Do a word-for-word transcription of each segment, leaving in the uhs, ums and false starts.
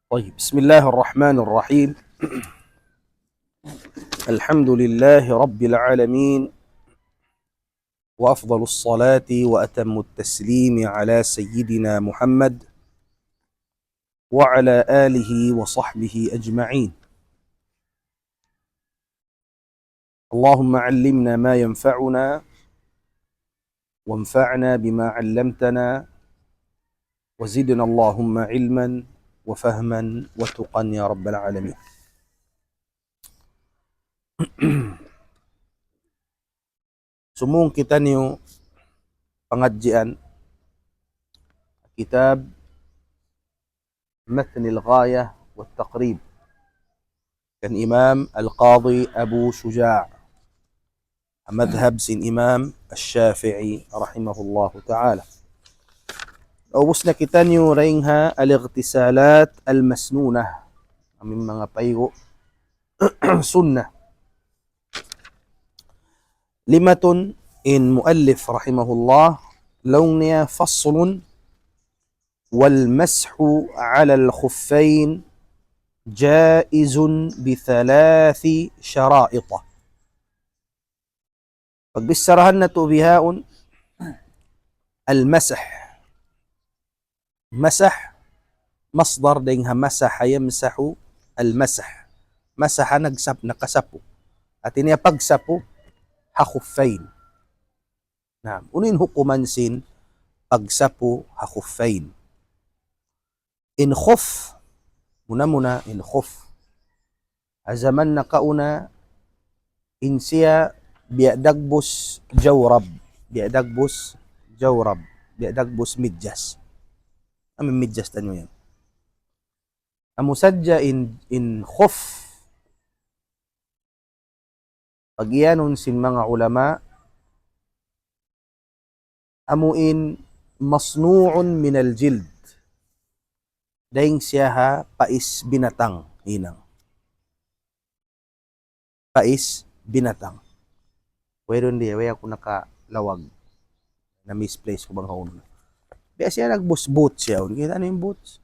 طيب، بسم الله الرحمن الرحيم. الحمد لله رب العالمين، وأفضل الصلاة وأتم التسليم على سيدنا محمد وعلى آله وصحبه أجمعين. اللهم علمنا ما ينفعنا، وانفعنا بما علمتنا، وزدنا اللهم علما وفهما وتقى يا رب العالمين. Sumūng kitaniyu pangadjian kitab Matn al-Ghayah wa Taqrib, kan Imam Al-Qadi Abu Shuja', madhhab sin Imam Ash-Shafi'i rahimahullahu ta'ala. Ubus na kitaniyu dayn ha Al-Ightisalat Al-Masnunah, amu in manga paygu' sunnah. Limatun in muallif rahimahullah, laung niya, فصل: والمسح على الخفين جائز بثلاث شرائط. Pagbicharahan natu' bihaun, al-masah. Masah, masdar dayn ha masaha yamsahu al-masah. Masaha nagsap-, nakasapu. Hati niya pagsapu ha khuffayn. Na, unu in hukuman sin pagsapu ha khuffayn? In khuff, muna-muna in khuff. Ha jaman nakauna, in siya biya' dagbus jawrab. Biya' dagbus jawrab. Biya' dagbus midjas. Amu in midjas taniyu yan. Amu sadja in, in khuff. Pagiyanun sin manga ulama, amu in مصنوع من الجلد. Dayn siya ha pais binatang, hinang. Pais binatang. Wayruun di, way aku nakalawag. Na-misplace ku bang ha unu na. Biya' siya nagbus-, boots siya. Kita' niyu in boots?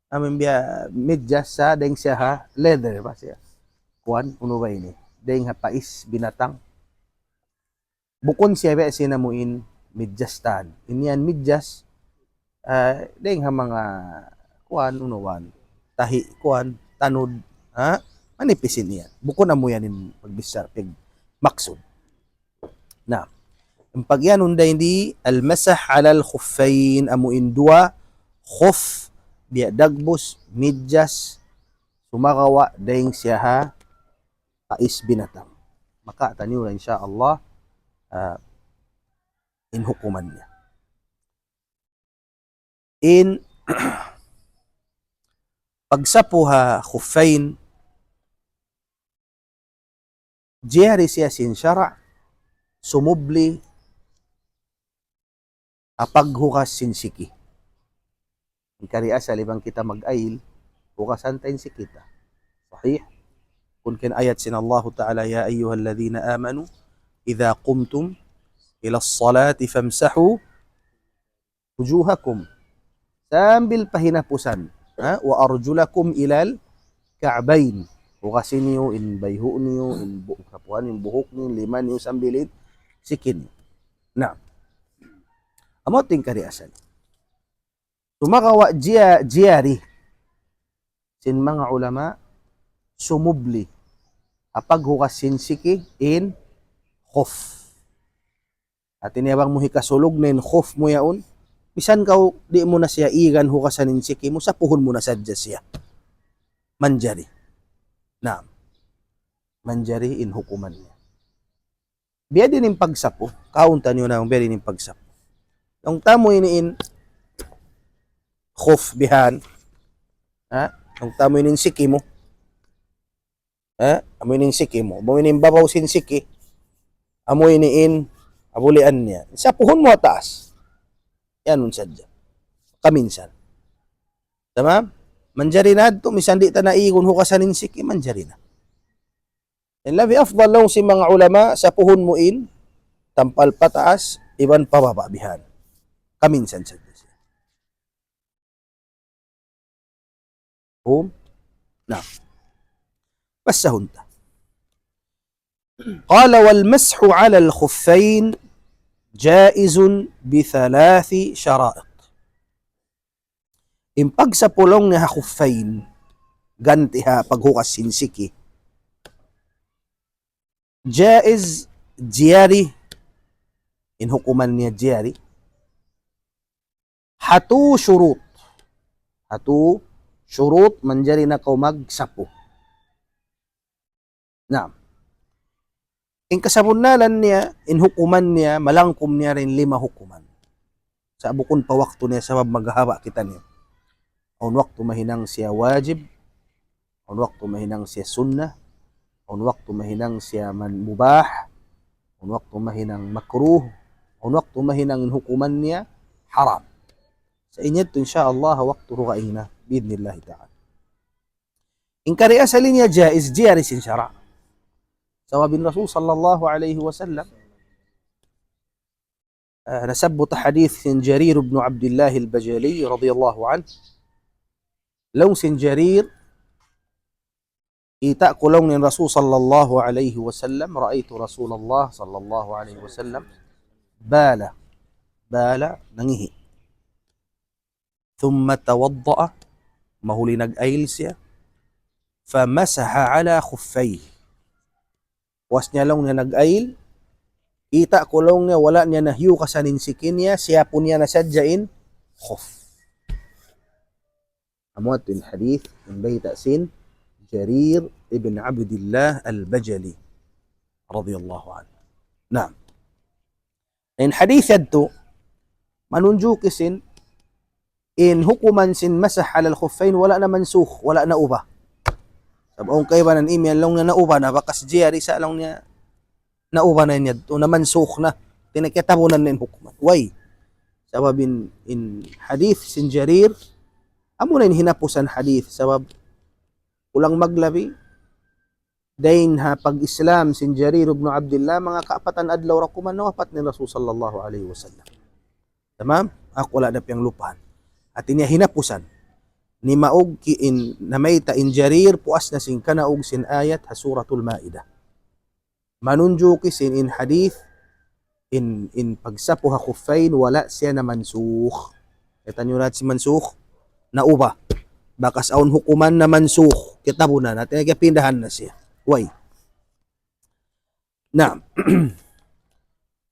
Amu in biya' midjas sa, dayn siya ha leather ba siya. Kuwan, unu ba ini? Dayn ha pais binatang. Bukun siya biya' sin amu in midjas tan. In yan midjas, ah, dayn ha manga kuwan, unu ba yan, tahi' kuwan, tanud, ha? Manipis in yan. Bukun amu yan in pagbichara, pag-, maksud. Na, in pagiyanun dayn di, المسح على الخفين, amu in duwa khuff, biya' dagbus, midjas, sumagawa' dayn siya ha pais binatang. Makawa' taniyu na, insya Allah, ah, in hukuman niya. In pagsapu ha khuffayn, jari siya sin sara', sumubli ha paghugas sin siki. In kari asal iban kita mag-ayil, hugasan ta in siki ta. Sahih? Bukun kan ayat sin Allahu Ta'ala, يا أيها الذين آمنوا إذا قمتم إلى الصلاة فامسحوا وجوهكم. Sambil pa hinapusan. Ha? وأرجلكم إلى الكعبين. Hugasi niyu in bayhu' niyu, in bu-, kapuan, in buhuk niyu, in lima niyu, sambil in siki niyu. Na. Amu in kari asal. Sumagawa' jiya-, jari sin manga ulama sumubli ha paghugas sin siki in khuff. Hati niya bang mu hikasulug na in khuff mu yaun, misan kaw di' mu na siya igan hugasan in siki mu, sapuhun mu na sadja siya. Manjari. Naam. Manjari in hukuman niya. Biyadiin in pagsapu, kaun taniyu na biyadiin in pagsapu. Laung ta amu ini in khuff bihan, ha? Laung ta amu ini in siki mu. Ha? Amu ini in siki mu. Amu ini in babaw sin siki. Amu ini in abulian niya. Sapuhun mu ha taas. Yan un sadja. Kaminsan. Tamam? Manjari na yadtu, misan di' ta na igun hugasan in siki, manjari na. In labi afdal laung sin manga ulama, sapuhun mu in, tampal pataas, iban pababa' bihan. Kaminsan sadja siya. Hum? Na. Basahun ta. قال: والمسح على الخفين جائز بثلاث شرائط. In pagsapu laung niya ha khuffayn, ganti' ha paghugas sin siki. Jaiz, jari, in hukuman niya jari. Ha tū shurut. Ha tū shurut manjari na kaw magsapu. Naam. In kasabunnalan niya, in hukuman niya, malangkum niya dayn lima hukuman. Sa' bukun pa waktu niya sabab maghahaba' kita niya. Awn waktu mahinang siya wajib, awn waktu mahinang siya sunnah, awn waktu mahinang siya man mubah, awn waktu mahinang makruh, awn waktu mahinang in hukuman niya haram. Sa' in yadtu, insya Allah, waktu dugaing na, bi'idhnillahi ta'ala. In kari asal niya jaiz, jari sin sara'. Sabab in Rasul sallallahu alayhi wasallam, ah, nasabbut hadith sin Jarir ibn Abdullah al-Bajali radiyallahu anhu. Laung sin Jarir, kita' ku laung niya in Rasul sallallahu alayhi wasallam, رأيت رسول الله صلى الله عليه وسلم بال، بال, nangihi'. ثم توضأ, mahuli nag-ayil siya. فمسح على خفيه. Puas niya laung niya nag-ayil, kita' ku laung niya wala' niya nahiugasan in siki niya, siyapu niya na sadja in khuf. Amu yadtu in hadith, in bayta' sin Jarir ibn Abdullah al-Bajali radiyallahu anhu. Naam. In hadith yadtu, manunjuki sin, in hukuman sin masah alal khuffayn, wala' na mansukh, wala' na ubah. Sabab awn kaibanan imiyan laung niya na ubah na, bakas jari sa' laung niya na ubah na in yadtu, na mansukh na, tinakitabunan na in hukuman. Way. Sabab in, in hadith sin Jarir, amu na in hinapusan hadith, sabab kulang maglabi, dayn ha pag-Islam sin Jarir ibn Abdullah, manga kaapatan adlaw ra kuman nawapat na in Rasul sallallahu alayhi wasallam. Tamam? Aku wala' da piyanglupahan. Hati niya hinapusan. Nimaug ki in namayta' in Jarir, puas na sin kanaug sin ayat ha Suratul Maidah. Manunjuki sin in hadith, in, in pagsapu ha khuffayn, wala' siya na mansukh. Kita' niyu na sin mansukh, na ubah. Bakas awn hukuman na mansukh. Kitabunan, hati niya kiyapindahan na siya. Way. Naam.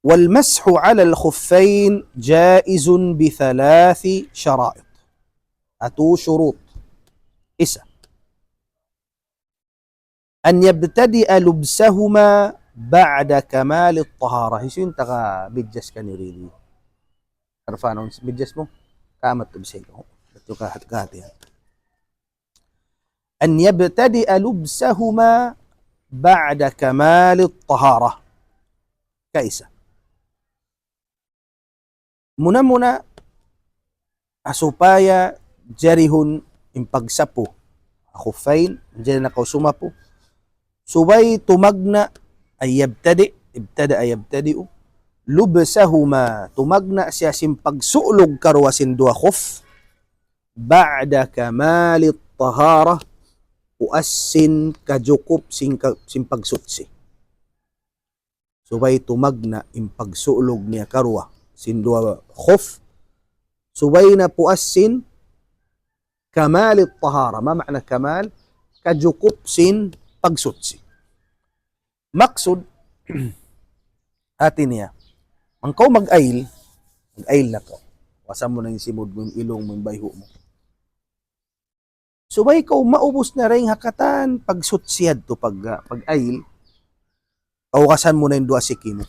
والمسح على الخفين جائز بثلاث شرائط. Ha tū shurut. Isa. أن يبتدئ لبسهما بعد كمال الطهارة. Hisiyu in taga midjas kaniyu didtu? Arfan, awn midjas mu? Kamat tu bisay ko. Ba't yung kahat-kahat yan? أن يبتدئ لبسهما بعد كمال الطهارة. Kaisa. Muna-muna, ha supaya jarihun in pagsapu. Ha khuffayn, jari na kaw sumapu. Subay tumagna', أن يبتدئ, ابتدأ يبتدئ. لبسهما, tumagna' siya sin pagsulug karuwa sin duwa khuf. بعد كمال الطهارة, puas sin kajukup sin ka-, sin pagsuchi. Subay tumagna' in pagsulug niya karuwa sin duwa khuf. Subay na puas sin كمال الطهارة. ما معنى كمال؟ Kajukup sin pagsuchi. Maksud, hati niya, bang kaw mag-ayil, mag-ayil na kaw. Puasan mu na in simud mu, in ilung mu, in bayhu' mu. Subay kaw maubus na dayn ha katan pagsuchi yadtu pag, ah, pag-ayil, kahugasan mu na in duwa siki mu.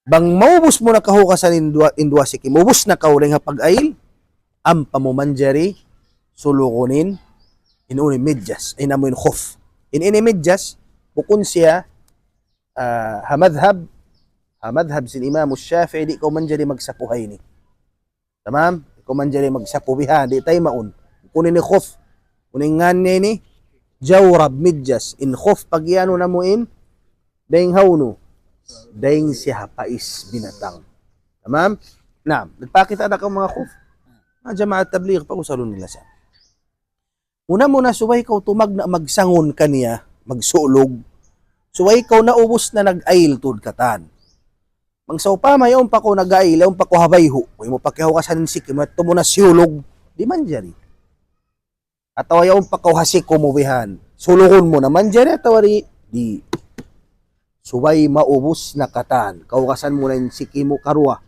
Bang maubus mu na kahugasan in duwa, in duwa siki mu, ubus na kaw dayn ha pag-ayil, ampa mu manjari sulugun in, in unu in midjas, in amu in khuf. In ini midjas, bukun siya, ah, ha madhab, ha madhab sin Imam Shafi'i, di' kaw manjari magsapu ha ini. Tamam? Di' kaw manjari magsapu biha, di' taymaun. Bukun ini khuf. Unu in ngan niya ini? Jawrab, midjas. In khuf pag-iyanun namu' in, dayn hawnu? Dayn siya ha pais binatang. Tamam? Naam. Nagpakita' da kaw manga khuf? Manga jamaat tabligh, pag-usalun nila sa. Muna-muna subay kaw tumagna' magsangun kaniya, magsulug. Subay kaw naubus na nag-ayil tuud katan. Bang sawpama yaun pa kaw nag-ayil, yaun pa kaw ha bayhu', way mu pa kiyahugasan in siki mu, yadtu mu na siyulug, di' manjari. Atawa yaun pa kaw ha siku mu bihan, sulugun mu na, manjari atawa di', di'. Subay maubus na katan, kahugasan mu na in siki mu karuwa.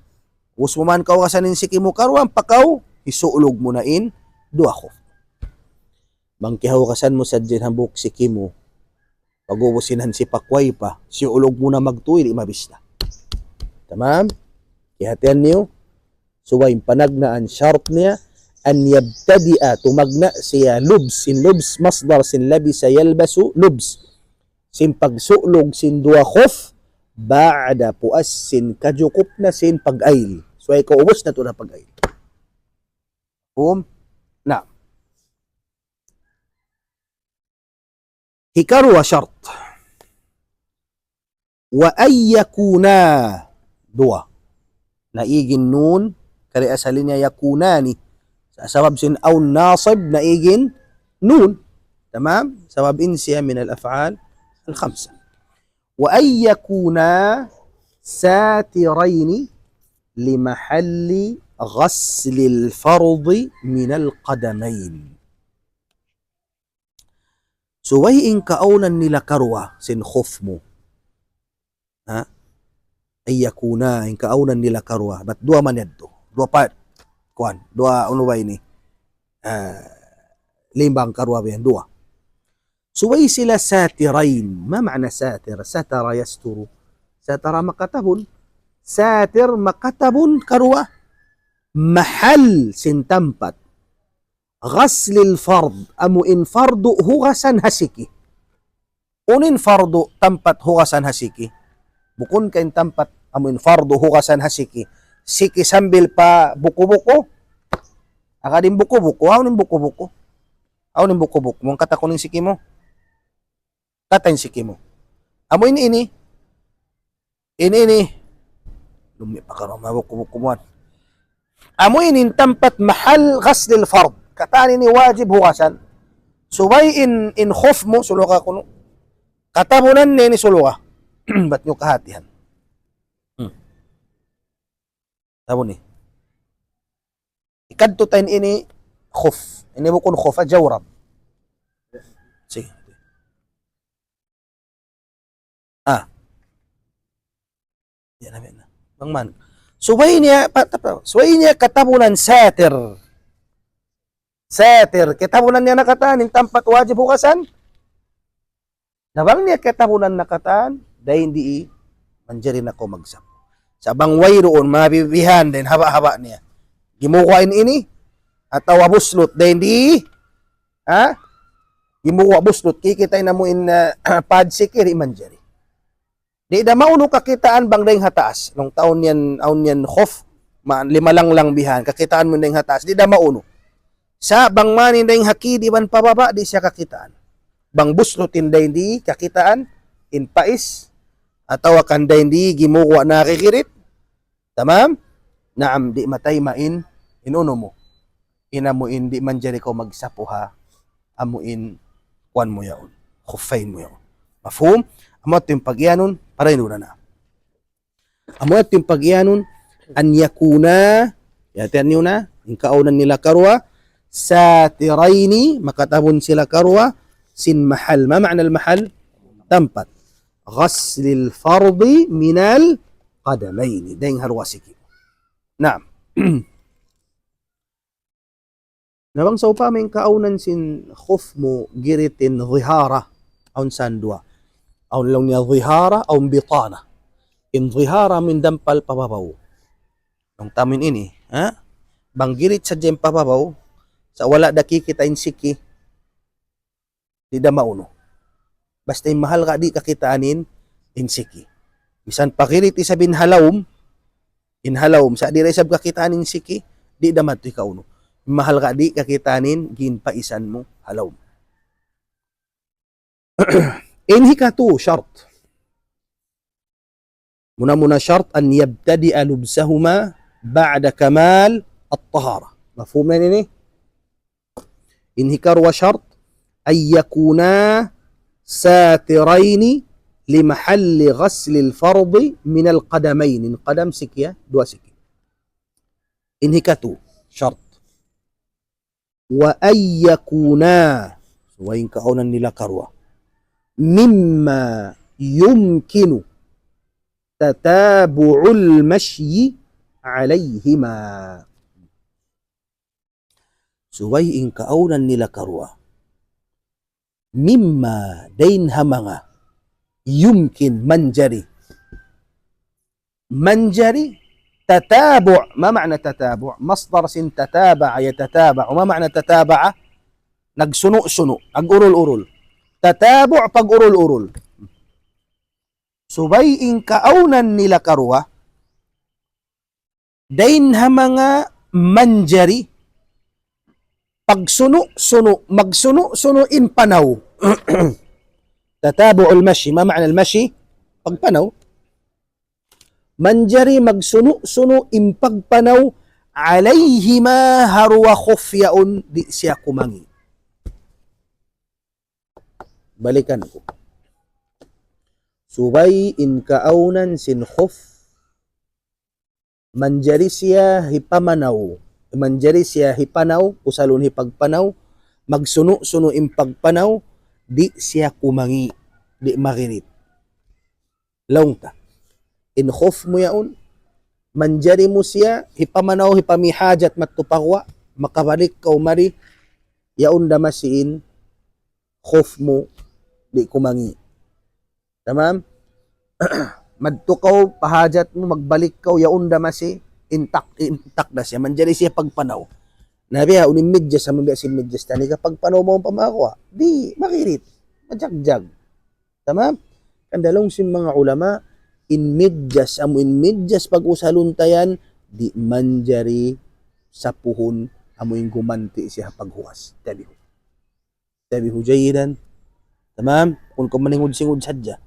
Ubus mu man kahugasan in siki mu karuwa, ampa kaw, hisulug mu na in duwa khuf. Bang kiyahugasan mu sadja in hambuuk siki mu, pag-ubus in hansipak way pa, siyulug mu na magtuy, di' mabista. Tamam? Kiyahatihan niyu, subay panagnaan shart niya, أن يبتدئ, tumagna' siya lubs, in lubs, masdar sin labisa yalbasu, lubs. Sin pagsulug sin duwa khuf, بعد, puas sin kajukup na sin pag-ayil. Subay kaubus na tuud na pag-ayil. Mafhum? Na. Hikaruwa shart. وأن يكونا. Duwa. Naig in nun, kari asal niya yakunani. Sa-, sabab sin awn nasib, naig in nun. Tamam? Sabab in siya من الأفعال الخمسة. وأن يكونا ساترين لمحل غسل الفرض من القدمين. Subay in kaawnan nila karuwa sin khuf mu. Ha? أن يكونا, in kaawnan nila karuwa. Bat duwa man yadtu. Duwa part. Kuwan. Duwa, unu ba ini? Ah, limbang karuwa ba yan? Duwa. Subay sila ساترين. ما معنى ساتر؟ ستر يستر. ستر makatabun. ساتر makatabun karuwa. محل sin tampat. غسل الفرض, amu in fardu hugasan ha siki. Unu in fardu tampat hugasan ha siki? Bukun ka in tampat amu in fardu hugasan ha siki. Siki sambil pa buku-buku. Aka din buku-buku, awn in buku-buku. Awn in buku-buku. Mung katakun in siki mu. Kata in siki mu. Amu ini, ini. Ini, ini. Lumi pa karuwa, mabuku-buku muan. Amu ini in tampat محل غسل الفرض. Katan ini wajib hugasan. Subay in, in khuf mu, suluga kunu'. Katabunan niya ini suluga. Bat niyu kahatihan. Hmm. Tabu ni. Ikadtu ta in ini khuf. Ini bukun khuf, ah, jawrab. Sige. Ah. Yan na, yan na. Bang man. Subay niya, pa-, pa-, subay niya katabunan satir. Satir. Katabunan niya na katan, in tampat wajib hugasan. Na bang niya katabunan na katan, dayn di manjari na kaw magsapu. Sa' bang wayruun, mabibihan, dayn haba'-haba' niya. Gimuwa' in ini, atawa buslut, dayn di, ha? Gimuwa' buslut, kikita' in amu in, ah, pad siki, di' manjari. Di' da maunu kakitaan bang dayn ha taas. Nung taun yan, awn yan khuf, ma-, limalanglang bihan, kakitaan mu dayn ha taas, di' da maunu. Sa' bang man in dayn ha kid iban pababa', di' siya kakitaan. Bang buslut in dayn di kakitaan, in pais, atawa kan dayn di gimuwa' na kikirit. Tamam? Naam, di' matayma' in, in unu mu. In amu in di' manjari kaw magsapu ha, amu in kuwan mu yaun. Khuffayn mu yaun. Mafhum? Amu yadtu in pagiyanun, para inu na na. Amu yadtu in pagiyanun, أن يكونا, ya, tiyan niyu na, in kaawnan nila karuwa, ساترين, makatabun sila karuwa, sin mahal. ما معنى المحل؟ Tampat. غسل الفرض من القدمين. Dayn ha duwa siki. Naam. Na bang sawpama in kaawnan sin khuf mu girit in zihara, awn san duwa. Awn laung niya zihara, awn bitana. In zihara amu in dampal pa babaw. Nung tamin ini, ha? Bang girit sadja in pa babaw, sa' wala' da kikita' in siki, di' da maunu. Basta in mahal ka di' kakitaan in, in siki. Misan pagirit isab in ha lawm, in ha lawm, sa' di' da isab kakitaan in siki, di' da madtu hikaunu. In mahal ka di' kakitaan in, ginpaisan mu ha lawm. In hikatu shart. Muna-muna shart أن يبتدئ لبسهما بعد كمال الطهارة. Mafhum na ini? In hikaruwa shart, أن يكونا ساترين لمحل غسل الفرض من القدمين. In qadam siki ya, duwa siki. In hikatu, shart. وأن يكونا, subay in kaawnan nila karuwa, مما يمكن تتابع المشي عليهما. Subay in kaawnan nila karuwa, مما, dayn ha manga, يمكن, manjari. Manjari, تتابع. ما معنى تتابع؟ مصدر sin تتابع يتتابع. وما معنى تتابع؟ Nagsunu'-sunu', nag-urul-urul. تتابع, pag-urul-urul. Subay in kaawnan nila karuwa, dayn ha manga manjari, pagsunu'-sunu', magsunu'-sunu' in panaw. تتابع المشي, ما معنى المشي؟ Pagpanaw. Manjari magsunu'-sunu' in pagpanaw, عليهما, ha duwa khuf yaun, di' siya kumangi'. Balikan ku. Subay in kaawnan sin khuf, manjari siya hipamanaw, manjari siya hipanaw, usalun hipagpanaw, magsunu'-sunu' in pagpanaw, di' siya kumangi', di' makirit. Laung ta. In khuf mu yaun, manjari mu siya hipamanaw, hipamihajat madtu pa guwa', makabalik kaw mari, yaun da masi in khuf mu, di' kumangi'. Tamam? Madtu kaw, pahajat mu, magbalik kaw, yaun da masi, intak, intak da siya, manjari siya pagpanaw. Na biya', unu in midjas, amu biya' sin midjas tani ka, pagpanaw mu pa manga guwa', di', makirit, majagjag. Tamam? Hangkan laung sin manga ulama, in midjas, amu in midjas pag-usalun ta yan, di' manjari sapuhun, amu in gumanti' siya paghuwas. Tabihu. Tabihu jayidan. Tamam? Kun kaw maningud-singud sadja.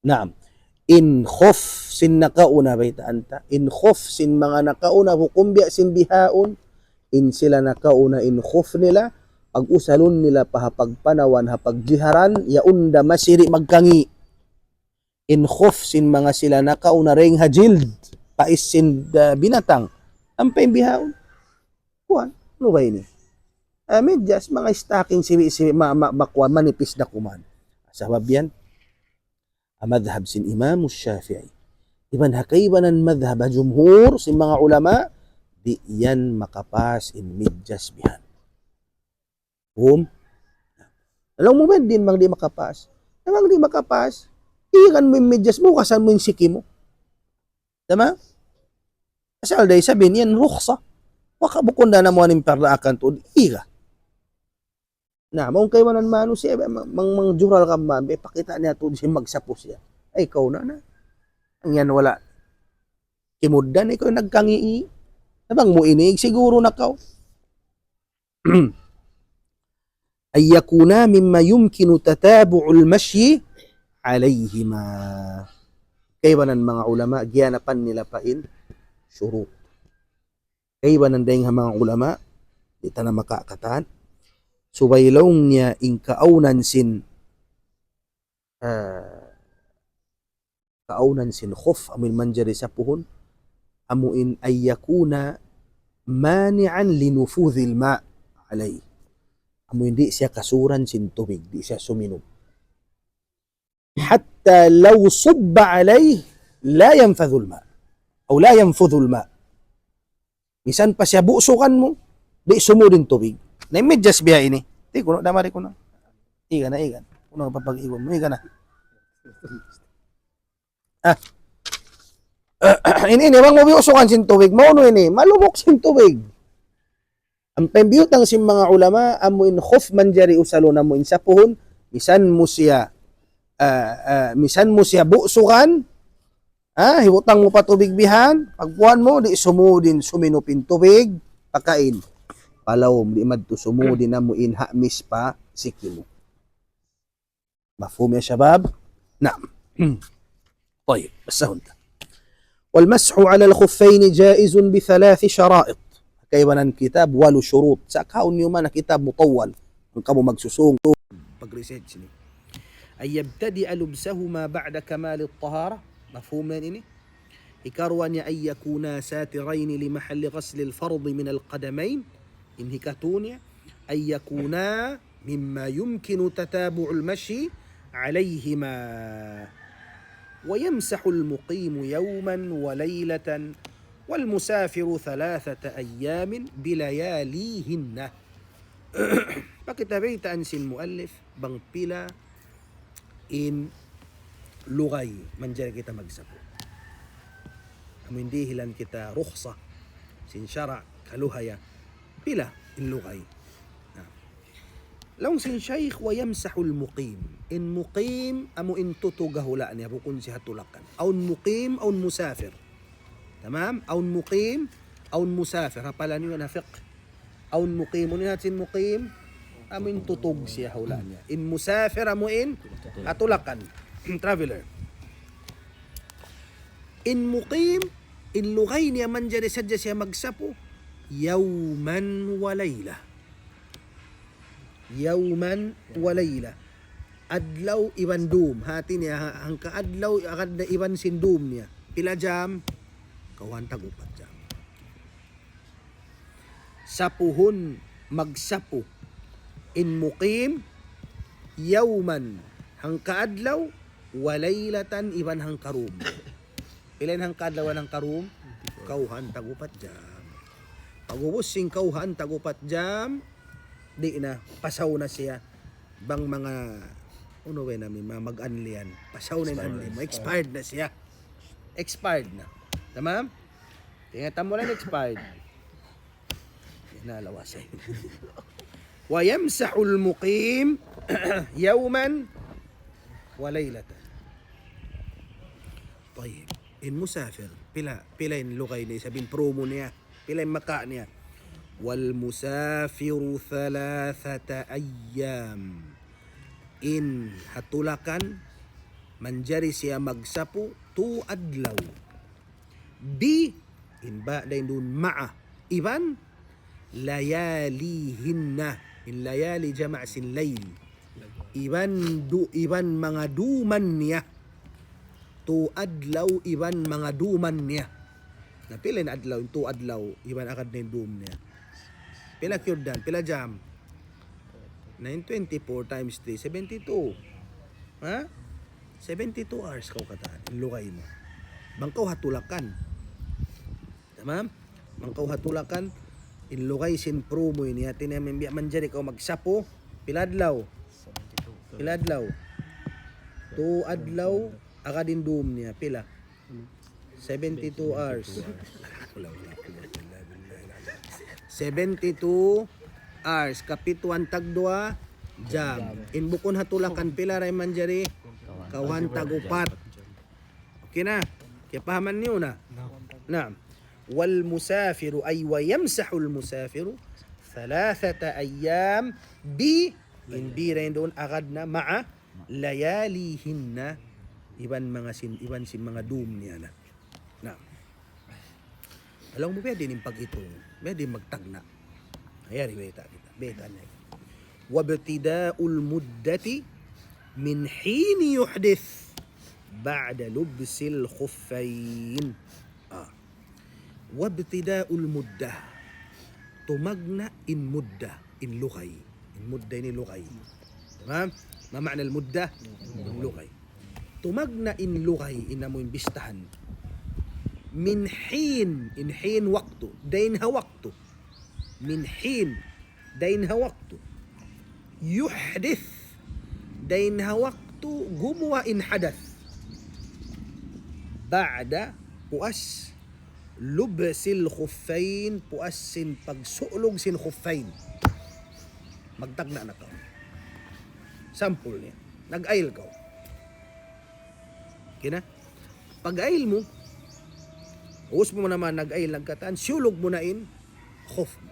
Naam. In khuf sin nakauna baytaan ta. In khuf sin manga nakauna hukum biya' sin bihaun. In sila nakauna in khuf nila, pag-usalun nila pa ha pagpanawan, ha pagjiharan, yaun da masi di' magkangi'. In khuf sin manga sila nakauna dayn ha jild, pais sin, ah, binatang. Ampa in bihaun. Kuwan, unu ba ini? Ah, midjas, manga stocking, sibi-sibi, ma, ma, makuwan, manipis da kuman. Sabab yan, ha madhab sin Imam Shafi'i. Iban ha kaibanan madhab ha jumhur sin manga ulama, di' yan makapas in midjas bihan. Hum? Laung mu ba di' mang di' makapas? Bang di' makapas, igan mu in midjas mu, kasan mu in siki mu. Tama? Asal da isab in yan rukhsa. Waka bukun da namu' in pardaakan tuud. Iga. Na, mawn kaibanan manusiya', mang, mang, mangjural ka man, be, pakita' niya tuud sin magsapus yan. Ay, kaw na na. Ang yan wala'. Kimugdan, ikaw nagkangi'. Na bang mu ini, siguro na kaw. أن يكونا مما يمكن تتابع المشي عليهما. Kaibanan manga ulama, giyanapan nila pa in shurut. Kaibanan dayn ha manga ulama, di' ta na makakatan. Subay laung niya in kaawnan sin, ah, kaawnan sin khuf, amu in manjari sapuhun, amu in أن يكون مانعا لنفوذ الماء عليه. Amu in di' siya kasuran sin tubig, di' siya suminum. حتى لو صب عليه لا ينفذ الماء. أو لا ينفذ الماء. Misan pa siya busukan mu, di' sumud in tubig. Na in midjas biya' ini. Di' kuno, damari kuno. Iga na, iga na. Kuno papag-iwan mu, iga na. Ah. Ini, ini, bang mu busukan sin tubig, maunu ini, malubuk sin tubig. Ampa in biyutang sin manga ulama, amu in khuf manjari usalun amu in sapuhun, misan mu siya, ah, ah, misan mu siya busukan, ah, hibutang mu pa tubig bihan, pagkuhan mu, di' sumud in suminup in tubig, pakain. Palawm, di' madtu sumud in amu in hamis pa siki mu. مفهوم يا شباب؟ نعم. طيب, basahun ta. والمسح على الخفين جائز بثلاث شرائط. Kaibanan kitab, walu shurut. Sa' kaun niyu man kitab mutawwal. Kamu magsusung. Pag-research niyu. أن يبتدئ لبسهما بعد كمال الطهارة. Mafhum na ini? Hikaruwa niya, أن يكونا ساترين لمحل غسل الفرض من القدمين. In hikatu niya, أن يكونا مما يمكن تتابع المشي عليهما. ويمسح المقيم يوما وليلة والمسافر ثلاثة أيام بلياليهن. Pakita' baytaan sin muallif bang pila in lugay manjari kita magsapu. Amu in dihilan kita rukhsa sin sara', kaluhaya. Pila in lugay. Na. Laung sin Shaykh, ويمسح المقيم. In muqim, amu in tutug ha hula' niya, bukun siya ha tulakan. Awn muqim, awn musafir. Tamam? Awn muqim, awn musafir. Hapalan niyu na fiqh. Awn muqim, unu in hati sin muqim? Amu in tutug siya ha hula' niya. In musafir, amu in ha tulakan. Traveler. In muqim, in lugay niya manjari sadja siya magsapu, يوما وليلة. يوما وليلة. Adlaw iban dum. Hati niya, ha-, hangka adlaw, agad na iban sin dum niya. Pila jam? Kawhaan tag-upat jam. Sapuhun magsapu in muqim, يوما, hangka adlaw, وليلة, iban hangka dum. Pila in hangka adlaw iban hangka dum? Kawhaan tag-upat jam. Pag'ubus sin kawhaan tag-upat jam, di' na, pasaw na siya. Bang manga, unu ba yan, manga mag-anlian. Pasaw na in anli mu. Expired na siya. Expired na. Tamam? Tingnan mo lang expired. Yan na, lawasan. ويمسح المقيم يوما وليلة. Tayyib. In musafir, pila, pila in lugay niya, isab in prumu niya, pila in maka niya. والمسافر ثلاثة أيام. In ha tulakan, manjari siya magsapu, tu adlaw. Bi, in ba dayn duun مع. Iban, لياليهن. In layali jama' sin layl. Iban du-, iban manga duman niya. Tu adlaw iban manga duman niya. Na pila in adlaw, in tu adlaw, iban agad na in dum niya. Pila kiyugdan, pila jam? Na in twenty-four times three, seventy-two. Ha? Seventy-two hours kaw katan, in lugay mu. Bang kaw ha tulakan. Tamam? Bang kaw ha tulakan, in lugay sin prumu ini, hati niya, biya' manjari kaw magsapu, pila adlaw? Pila adlaw? Tu adlaw, agad in dum niya, pila? Seventy-two hours. Seventy-two hours, kapituan tagduwa jam. In bukun ha tulakan, pila ra in manjari? Kawhaan tag-upat. Okay na? Kiyapahaman niyu na? Naam. والمسافر أي ويمسح المسافر ثلاثة أيام bi, in bi dayn duun agad na مع لياليهن, iban manga sin, iban sin manga dum niya na. Naam. Laung mu, pwede in paghitung, pwede magtagna'. Yari, bayta' kita, bayta' na. وابتداء المدة من حين يحدث بعد لبس الخفين. Ah. وابتداء المدة. Tumagna' in mudda, in lugay. In mudda ini lugay. Tamam? ما معنى المدة؟ In lugay. Tumagna' in lugay, in amu in bistahan. من حين, in حين waktu, dayn ha waktu. من حين, dayn ha waktu. يحدث, dayn ha waktu gumuwa' in hadath. بعد, puas, لبس الخفين, puas sin pagsulug sin khuffayn. Magtagna' na kaw. Sample niya. Nag-ayil kaw. Okay na? Pag-ayil mu, ubus mu naman nag-ayil, nagkatan, siyulug mu na in khuf mu.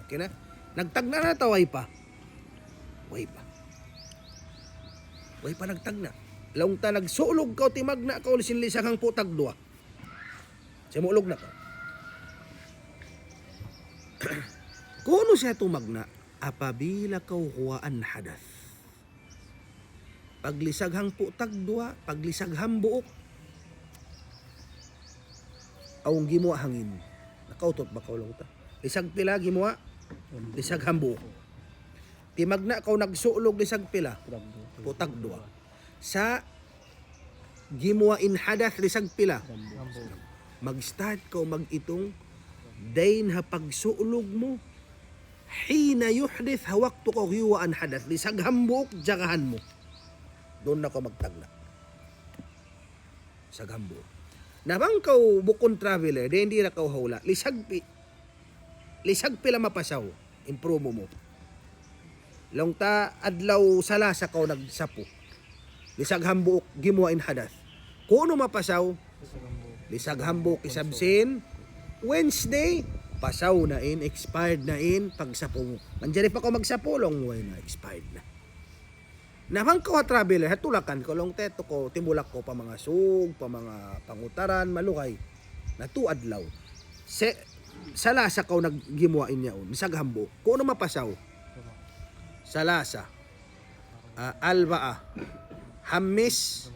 Okay na? Nagtagna' na atawa way pa? Way pa. Way pa nagtagna'. Laung ta nagsulug kaw, timagna' kaw sin lisag hangpu' tagduwa. Simulug na kaw. Kunu' siya tumagna'? Apabila kaw guwaan hadath, paglisag hangpu' tagduwa, paglisag hambuuk, awn gimuwa' hangin. Nakautut ba kaw laung ta? Lisag pila gimuwa'? Lisag hambuuk. Timagna' kaw nagsulug lisag pila? Pu' tagduwa. Sa' gimuwa' in hadath lisag pila? Mag-start kaw mag-itung dayn ha pagsulug mu. Hina yuhdith, ha waktu kaw giyuwaan hadath, lisag hambuuk jagahan mu. Duun na kaw magtagna'. Lisag hambuuk. Na bang kaw bukun traveler, dayn di ra kaw ha hula', lisag pi-, lisag pila mapasaw in promo mu? Laung ta adlaw Salasa kaw nagsapu. Lisag hambuuk gimuwa' in hadath. Kunu' mapasaw? Lisag hambuuk isab sin Wednesday, pasaw na in, expired na in pagsapu mu. Manjari pa kaw magsapu, laung mu na, expired na. Na bang kaw ha traveler, ha tulakan kaw, laung ta yadtu kaw, timulak kaw pa manga sug, pa manga pangutaran, malugay. Na tu adlaw. Se-, Salasa kaw naggimuwa' in yaun, lisag hambuuk. Kunu' mapasaw? Salasa. Ah, Albaa, Hamis,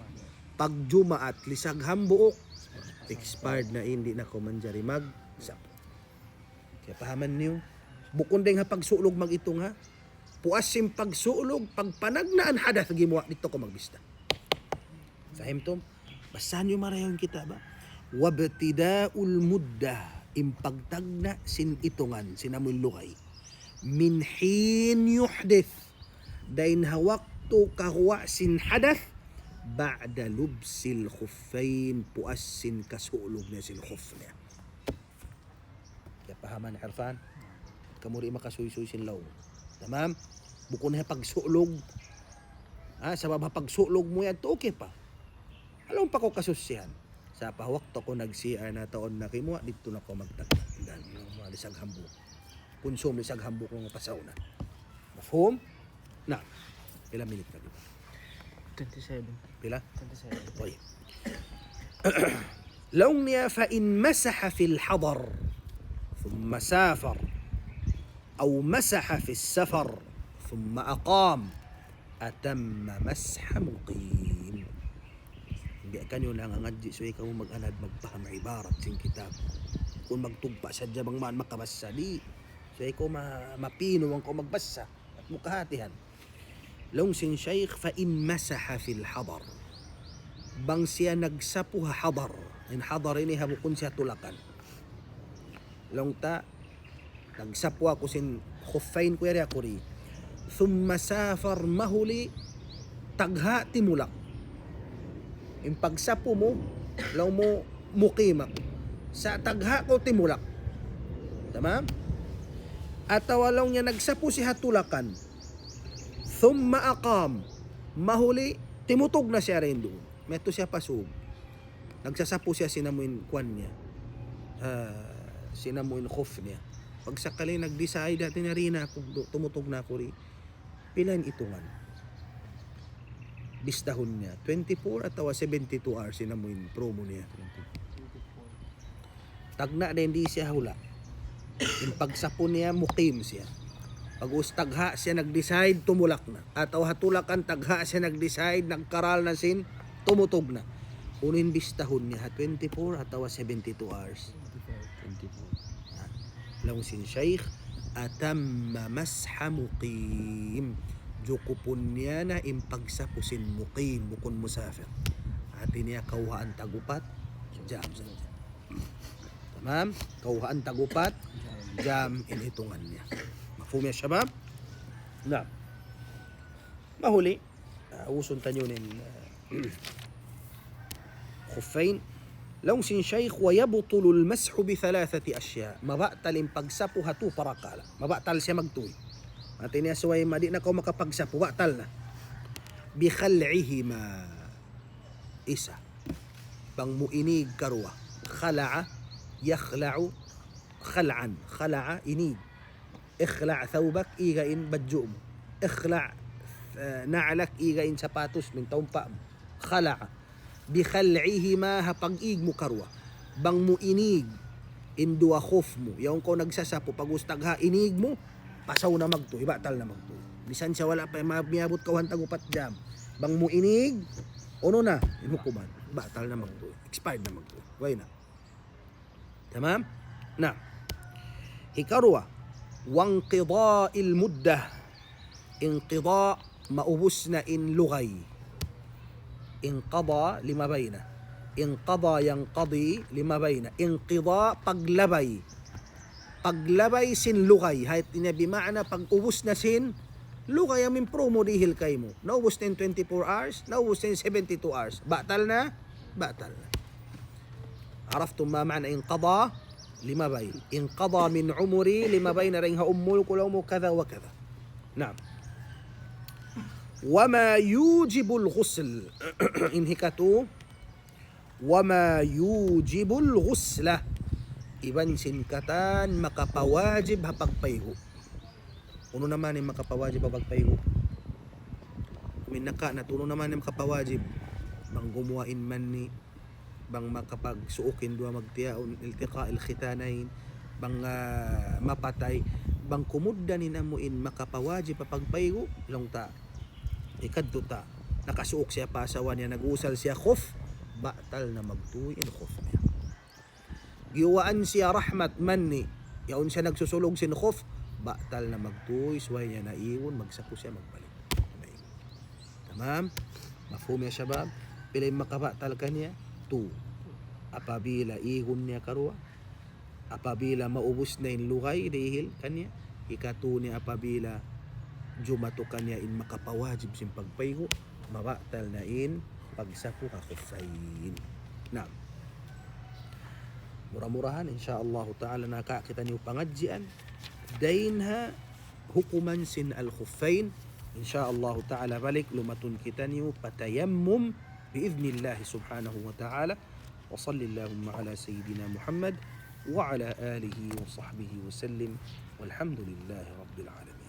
pagjumaat, lisag hambuuk, expired na in, di' na kaw manjari magsapu. Kiyapahaman niyu? Bukun dayn ha pagsulug mag-itung, ha? Puas sin pagsulug, pagpanagnaan hadath gimuwa', didtu kaw magbista. Fahimtum? Basahan niyu marayaw in kitab, ha? وابتداء المدة, in pagtagna' sin itungan, sin amuin lugay. من حين يحدث, dayn ha waktu kaguwa' sin hadath, بعد لبس الخفين, puas sin kasulug niya sin khuf niya. Kiyapahaman, Irfan? Kamu di' makasuysuy sin laung. Tamam? Bukun ha pagsulug. Ha, sabab ha pagsulug mu yan, okay pa. Alam pa kaw kasusihan. Sa' pa waktu kaw nag-C R na taud na kimuwa', didtu na kaw magtagna'. Dan, mga lisag hambuuk. Kunsum lisag hambuuk, laung mu, pasaw na. Mafhum? Na, pila minit na, di ba? Twenty-seven. Pila? Twenty-seven. Oy. Laung niya, فإن مسح في الحضر ثم سافر أو مسح في السفر ثم أقام أتم مسح مقيم. Biya' kaniyu nangangadji', subay kamu mag-anad magpaham ibarat sin kitab. Bukun magtugpa' sadja bang man makabassa, di'. Subay kaw ma-, mapinu bang kaw magbassa. At mukahatihan. Laung sin Shaykh, فإن مسح في الحضر. Bang siya nagsapu ha hadar. In hadar ini ha bukun siya tulakan. Laung ta, nagsapu aku sin khuffain ku yari aku di. ثم سافر, mahuli tagha' timulak. In pagsapu mu, laung mu muqim aku. Sa' tagha' ku timulak. Tamam? Atawa laung niya nagsapu siya ha tulakan. ثم أقام. Mahuli, timutug na siya dayn duun. Maytu' siya pa sug. Nagsasapu siya sin amuin kuwan niya. Ah, sin amuin khuf niya. Pagsakali nag-decide, hati niya di' na aku, du-, tumutug na aku di. Pila in itungan? Bistahun niya. Twenty-four atawa seventy-two hours in amuin promo niya. Tagna' dayn di siya hula'. In pagsapu niya, mukim siya. Pag-ubus tagha' siya nag-decide, tumulak na. Atawa ha tulakan tagha' siya nag-decide, nagkaral na sin, tumutug na. Unu in bistahun niya, ha twenty-four atawa seventy-two hours? Twenty-four. Ah, laung sin Shaykh, أتم مسح مقيم. Jukupun niya na in pagsapu sin mukim, bukun musafir. Hati niya kawhaan tag-upat jam sadja. Tamam? Kawhaan tag-upat jam in hitungan niya. Mafhum ya, shabab? Na. Mahuli, ah, usun taniyu in, ah, khuffain. Laung sin Shaykh, ويبطل المسح بثلاثة أشياء. Mabatal in pagsapu ha tū parakala'. Mabatal siya magtūy. Hati niya subay ma di' na kaw makapagsapu, batal na. بخلعهما. Isa. Bang mu inig karuwa. خلع، يخلع، خلعا. خلع, inig. اخلع ثوبك, iga in badju' mu. اخلع, eh, نعلك, iga in sapatus mu, in taumpa' mu. خلع. بخلعهما, ha pag-ig mu karuwa. Bang mu inig in duwa khuf mu. Yaun kaw nagsasapu, pag-ubus tagha' inig mu. Pasaw na magtuy, batal na magtuy. Misan siya wala' pa ma-, miyabut kawhaan tag upat jam. Bang mu inig, unu na, in hukuman. Batal na magtuy. Expired na magtuy. Way na. Tamam? Na. Hikaruwa, وانقضاء المدة. Inqida, maubus na in lugay. Inqada, limabay na. Inqada, yanqadi, limabay na. Inqida, paglabay. Paglabay sin lugay. Hāti niya bima'na pag-ubus na sin lugay amu in promo dihil kaymu. Naubus na in twenty-four hours, naubus na in seventy-two hours. Batal na? Batal na. عرفتم ما معنى انقضى؟ Limabay. انقضى من عمري, limabay na dayn ha umul ku laung mu kada wa kada. Naam. وما يوجب الغسل. In hikatu, وما يوجب الغسل. Iban sin katan makapawajib ha pagpaygu'. Unu na man in makapawajib ha pagpaygu'? Amu in naka-, natu' unu na man in makapawajib? Bang gumuwa' in manni', bang makapagsuuk in duwa magtiyaun, التقاء الختانين, bang, ah, mapatay, bang kumugdan in amu in makapawajib ha pagpaygu', laung ta, ikadtu ta, nakasuuk siya pa asawa niya, nag-usal siya khuf, batal na magtuy in khuf niya. Giyuwaan siya rahmat manni', yaun siya nagsusulug sin khuf, batal na magtuy, subay niya na igun, magsaku siya magbalik. Tamam? Mafhum ya shabab? Pila in makabatal kaniya? Tū. Apabila igun niya karuwa, apabila maubus na in lugay dihil kaniya, hikatū niya apabila jumatu kaniya in makapawajib sin pagpaygu', mabatal na in pagsaku ha khuffayn. Naam. Mura-murahan, insya Allah ta'ala, nakakita' niyu pangadjian dayn ha hukuman sin al-khuffayn. Insya Allah ta'ala, balik lumatun kitaniyu pa tayammum bi'idhnillahi subhanahu wa ta'ala. وصل اللهم على سيدنا محمد وعلى آله وصحبه وسلم، والحمد لله رب العالمين.